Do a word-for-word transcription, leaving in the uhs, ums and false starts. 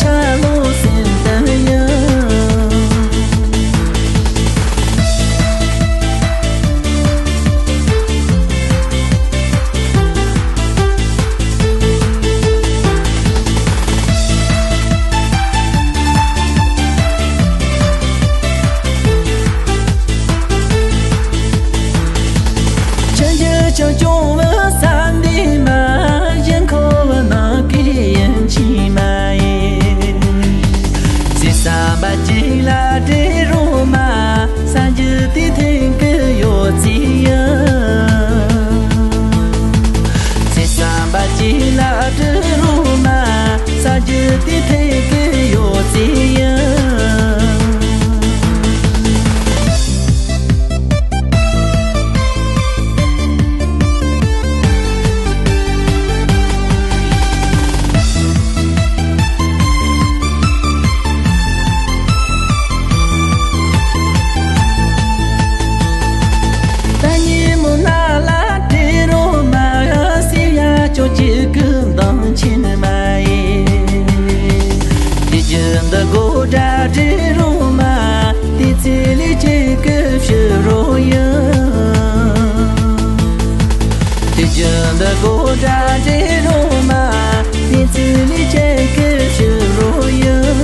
ཆ་ལོ་སེམས་དང་ཡང་། ཆ་ཆ་ཆ་ཆུང་བ་ས་འདི་མ་གཞན་ཁོ་བ་ནང་གི་ཡིན་ཕྱི་མ་ཡིན། སེམས་བསམ་པ་གཅིག་ལ་འདྲེས་རུང་མ། ས་རྒྱུ་དེ་ཐེངས་ཀྱི་ཡོད་ཚེ་ཡང་། སེམས་བསམ་པ་གཅིག་ལ་འདྲེས་རུང་མ། ས་རྒྱུ་དེ་ཐེངས་ཀྱི་ཡོད་ཚེ་ཡང་། ད་ཉིན་མོ་ན་ལ་དྲི་རོ་མ་སི་ཡ་ཅོ་ཅི་ཀུན་དང་ཆེན་མ་ཡིན། དེ་རྒྱུ་འདི་གོ་ད་དྲི་རོ་མ། དེ་ཚེ་ལས་ཅན་གྱི་ཕྱི་རོ་ཡང་། དེ་རྒྱུ་འདི་གོ་ད་དྲི་རོ་མ། དེ་ཚེ་ལས་ཅན་གྱི་ཕྱི་རོ་ཡང་།